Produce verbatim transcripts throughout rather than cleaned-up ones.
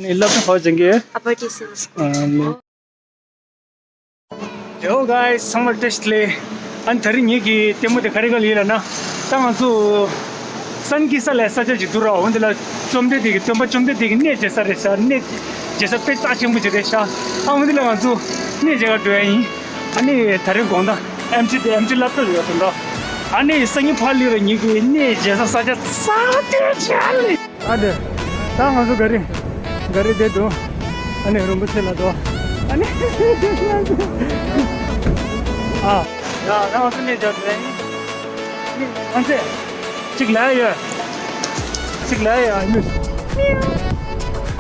ནི་སློབ་གྲྭ་ག་པར་སྦྱང་གི་ཡོད། Abarty Civil School. ཨ་ནི། Hello guys, ཚང་མར་བཀྲ་ཤིས་བདེ་ལེགས། ཨ་ནི་ད་རིང་ངེད་ཀྱི་ལྟད་མོ་དེ་ག་རེ་ག་ལ་ཡིན་ལབ་ན། ད་ང་ཚོ་སན་ཀི་ས་ལབ་ས་ཆ་ཅིག་འདུག་ར། འོ་འདི་ལ་བཅོམ་ལྡན་འདས་ཀྱི་སྟོན་པ་བཅོམ་ལྡན་འདས་ཀྱི་གནས་མཇལ་ས་རེད་ཤག་གནས་མཇལ་ས་དཔེ་རྩ་ཆེན་པོ་ཅིག་རེད་ཤག་ཨ་འོ་འདི་ལ་ང་ཚོ་གནས་མཇལ་ག་འགྲོ་ཡ་ཡིན། ཨ་ནི་ད་རིང་དགོང་དག་ཨེམ་ཆི་དེ་ཨེམ་ཆི་སློབ་གྲྭ་ལ་ཡོད་དོ་འདྲ། ཨ་ནི་སང་ཉིན་ཕར་ལུས་ར་ཉིན་གྱི་གནས་མཇལ་ས་ས་ཆ་ས་དེ་ཆ་ལེ། ཨ་དེ། ད་ང་ཚོ་ག་རེ། ག་རེ་བསྡད་འདུག་ཨ་ནི་རིན་པོ་ཆེ་ལ་འདུག་ཨ་ནི། ཨ། ཡ་ད་ང་ཚོ་གནས་མཇལ་འགྲོ་ཡིན། ཨ་ཙེ། གཅིག་ལ་ཡོད། གཅིག་ལ་ཡོད་ཨ་ནི།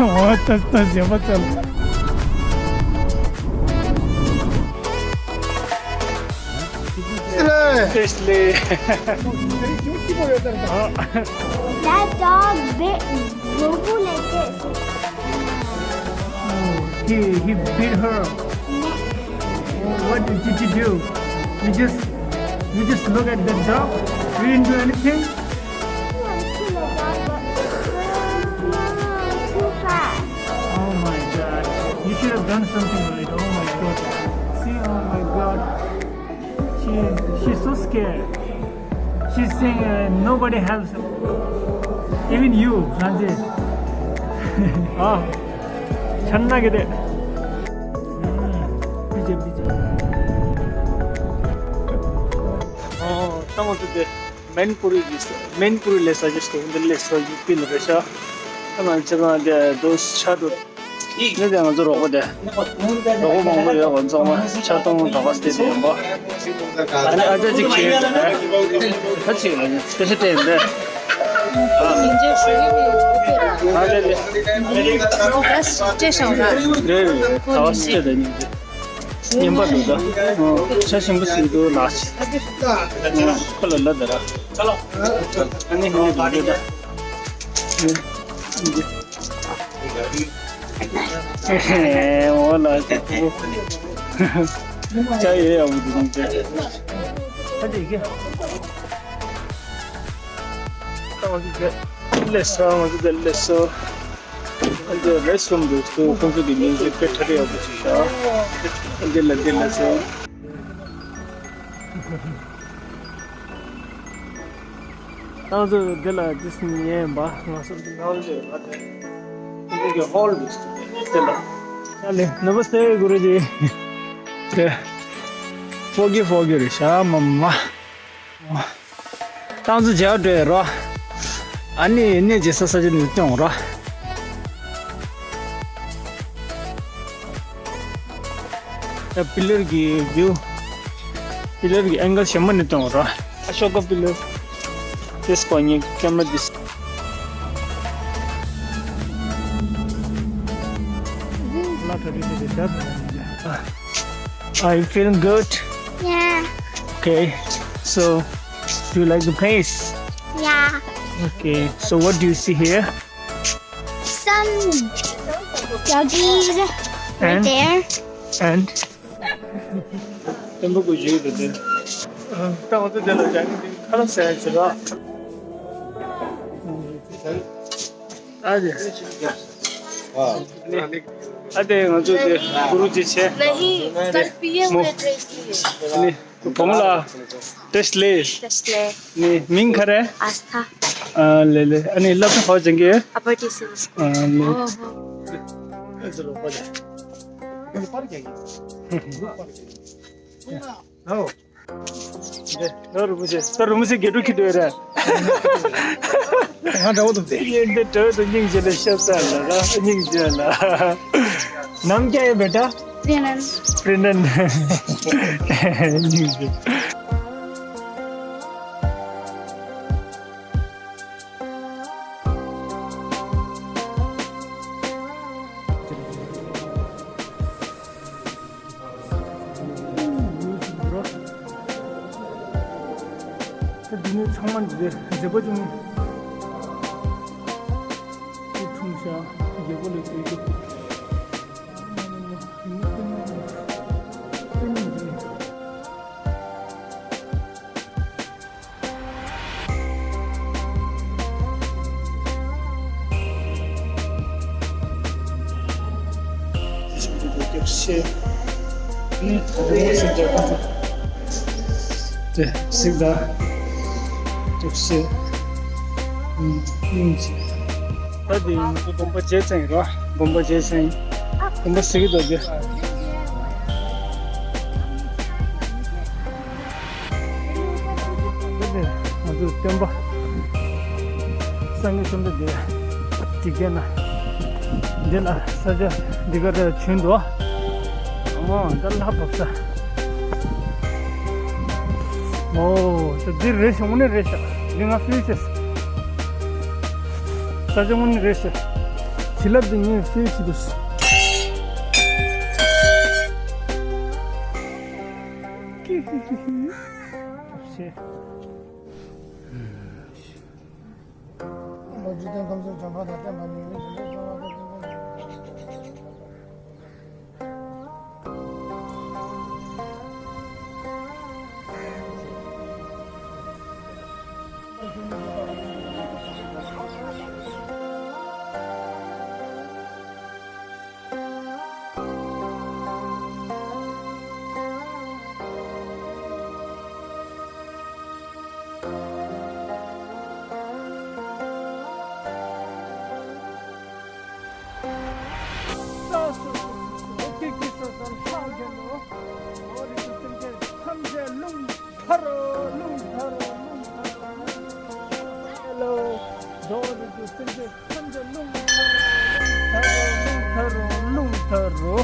འོ་ད་ད་གཞན་པ་ཙམ། Seriously. That dog bit Goku like this. Oh, he, he beat her. What did you do? You just, you just look at the dog? You didn't do anything? Too fast. Oh my God. You should have done something, right? Oh my God. See, oh my God. She, she's so scared. She's saying, uh, nobody helps her. Even you, Ranjit. Ah, channa gede. Bije, bije. Oh, tamo tu de. Mainpuri is, Mainpuri le suggest to, the le so you feel resha. Tamo chama de dos chadu. ནི་དེ་ང་ཚོ་རོགས་པ་དེ། རོགས་པ་མང་པོ་ཡོད་པ་ཚང་མ་ཆ་ཚང་དོགས་པ་སྟེ་དེ་ཡོང་པ། ཨ་ནི་ཨ་ཅག་ཅིག་བྱས་ད་ཅིག་ལ་ནི་སྐད་ཆ་དྲིས་འདི། ཨ་ལེ་ལེ། ད་སྐད་ཆ་དྲིས་ད་ནི་འདི། ཉན་པ་འདུག་ད། ཆ་ཞིམ་པོ་ཟིན་འདུག་ལགས། ཁོ་ལ་ལབ་ད་ར། ཨ་ནི་ཧི་ནི་འདུག་ད། འོ་ལ་ཅིག་པོ། ཅ་ཡེ་ཡ་མོ་དེ་ནང་ཅ། ཨ་དེ་གི། ལེ་སོ་མ་གི་ལེ་སོ། ཨ་དེ་རེ་སི་རུམ་འདུག་སུ་ཁོང་ཚོ་གི་མིང་ཅིག་དཔེ་ཁྲ་རེ་ཡག་པོ་ཅིག་ཤག་ཨ་དེ་ལ་དེ་ལ་སོ། ཏང་ཚོ་འདི་ལ་ཏིས་ཉན་པ་ང་ཚོ་འདི་ནང་ལ་ཡོད་པ་དེ། འདི་གི་ཧོལ་དུ་དེ་ལ། ཨ་ལེ། ནམ་སྟེ་གུ་རུ་ཇི། དེ། ཕོ་གི་ཕོ་གི་རེད་ཤག་མ་མ། ཏང་ཚོ་མཇལ་འགྲོ་ཡ་རོ། ཨ་ནི་གནས་མཇལ་ས་ས་ཆ་ནས་སྟོན་རོ། ཡ་པི་ལར་གྱི་བིའུ། པི་ལར་གྱི་ཨེང་གལ་གཞན་པ་ནས་སྟོན་རོ། ཨ་ཤོ་ཀ་པི་ལར། This one, you camera this. Are you feeling good? Yeah. Okay. So, do you like the place? Yeah. Okay. So, what do you see here? Some doggies right And? There. And? ཏེན་པོ་གུ་ཞིག་རེད་དེ། ཏང་ཏེ་དེ་ལ་ཅང་ཁ་ལ་སེ་ཟེར་བ། ཨ་ཅེ། ཨ་དེ་ང་ཚོ་དེ་གུ་རུ་ཇི་ཆེ། नहीं, कल पीए हुए थे इसलिए। ནི། བུ་མོ་ལ་བཀྲ་ཤིས་བདེ་ལེགས། བཀྲ་ཤིས་བདེ་ལེགས། ནི་མིང་ག་རེ། ཨ་སི་ཐ། ཨ་ལེ་ལེ། ཨ་ནི་སློབ་གྲྭ་ག་པར་སྦྱང་གི་ཡོད། Abarty Civil School. ཨ་ལེ། ཨོ་ཧོ། ཨོ། ད་རུ་མི་ཤེས། ད་རུ་མི་ཤེས་དགེ་ཕྲུག་ཁྱེར་འགྲོ་ཡོད་རེད། ང་འདྲ་བོ་འདུག་སྟེ། ཡིན་འདི་འདྲ་བོ་འདུག་སྙིང་རྗེ་ལ་ཤ་ཚ་ལ་ར་སྙིང་རྗེ་ལ། नाम क्या है बेटा? प्रेरणा। प्रेरणा। ད་འདི་ནས་ཚང་མ་འདི་མཛེས་པ་བྱུང་། ཁྲུང་ཤ་རྒྱལ་པོ་ལ་བསྐྱོད་རྒྱུ། ཆུང་དུ་སྐྱབས་ཤེས། ནི་ད་རེས་སེམས་ཅན་ཐམས་ཅད་དེ་གཟིགས་དང་སྐྱབས་ཤེས། ཨུམ་ཨུམ་ཅི། ད་དེ་ང་ཚོ་དགོན་པ་རྗེས་ཚན་ཡིན་རོ། དགོན་པ་རྗེས་ཚན་ཡིན། དགོན་པ་གཟིགས་དང་དེ། ང་ཚོའི་སྟོན་པ་སངས་རྒྱས་བཅོམ་ལྡན་འདས་འཇིག་རྟེན་ན་འདི་ལ་ས་ཆ་འདི་གར་བྱོན་འདུག་ཨོ་ད་ལྷ་བབས་ས། ཨོ་ད་འདི་རེད་ཤག་དངོས་གནས་རེད་ཤག་འདི་ང་ཕིལ་བྱས། ས་ཆ་དངོས་གནས་རེད་ཤག་བྱིན་རླབས་འདི་ངས་ཕིལ་བྱས་འདུག་ཧི་ཧི་ཧི་ཧི། ལོ་རྒྱུས་སྟོན་ཁམས་གསུམ་བྱང་ཁ་དང་བསྟན་པ་ཉིད་ནི་དེ་འདྲའི་གསང་བ་དང་ཀུན་དགའ་ཐར་རོ། རླུང་ཐར་རོ། རླུང་ཐར་རོ། རླུང་ཐར་རོ། ཧེ་ལོ། རྡོ་རིགས་ཀྱི་སེམས་ཅན་ཐམས་ཅད་རླུང་ཐར་རོ། རླུང་ཐར་རོ། རླུང་ཐར་རོ། རླུང་ཐར་རོ།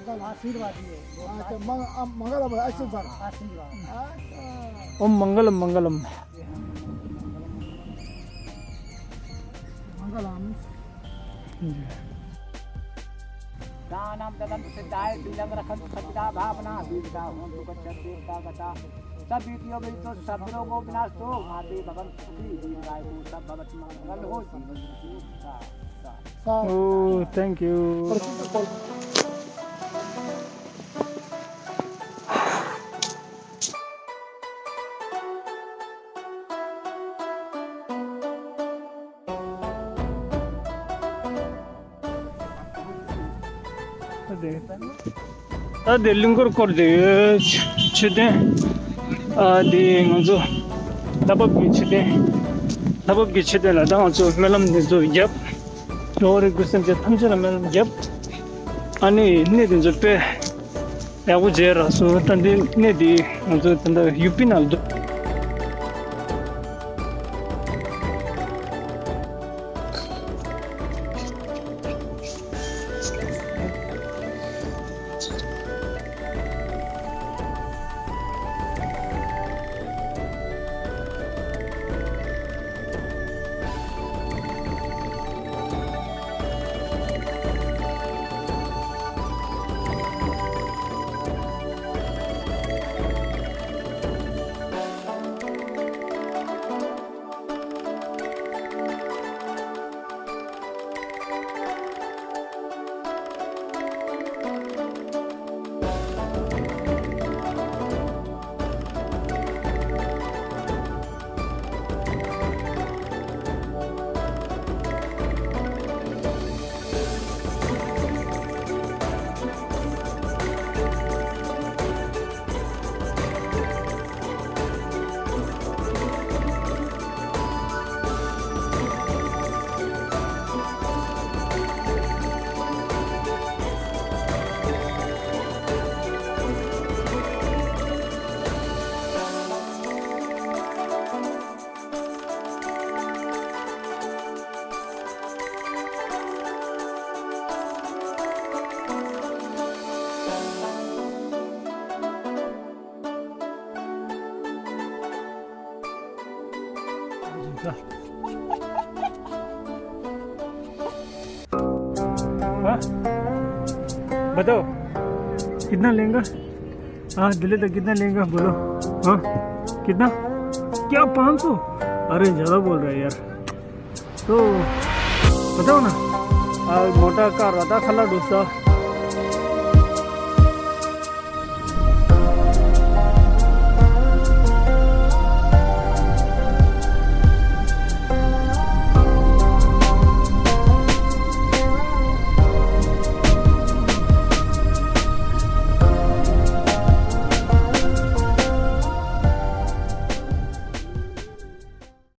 मंगल आशीर्वाद ये। अच्छा, मंग-, आ, मंगल आशीर्वाद। आशीर्वाद। अच्छा। ओम मंगलम मंगलम। मंगलम। दानं ददन्तु सिद्धाय शीलं रक्षन्तु सततं भावना दीर्घा होन्तु गच्छन्ति एकाग्रता। सब वीर्यो विजितो सब रोगो विनाशो माते भवन्तु सुखी दीर्घायुः सब भवतु मंगल हो जीवन सुखी। Oh, thank you. ད་དེ་གླིང་སྐོར་སྐོར་དེ་མཆོད་རྟེན། ཨ་དེ་ང་ཚོ་ལྷ་བབས་ཀྱི་མཆོད་རྟེན། ལྷ་བབས་ཀྱི་མཆོད་རྟེན་ལ་ད་ང་ཚོ་སྨོན་ལམ་འདི་ཚོ་བརྒྱབ། འགྲོ་བ་རིགས་དྲུག་སེམས་ཅན་ཐམས་ཅད་ལ་སྨོན་ལམ་བརྒྱབ། ཨ་ནི་གནས་འདི་ཚོ་དཔེ་ཡག་པོ་མཇལ་རག་སོང་། ད་འདི་གནས་འདི་ང་ཚོ་ད་ལྟ་ཡུ་པི་ནང་ལ་འདུག बताओ, कितना लेंगा? हाँ, दिल्ली तक कितना लेंगा, बोलो। हाँ, कितना? क्या, पाँच सौ? अरे, ज़्यादा बोल रहा है यार। तो बताओ ना। आ, मोटा का रहता खाला डोसा।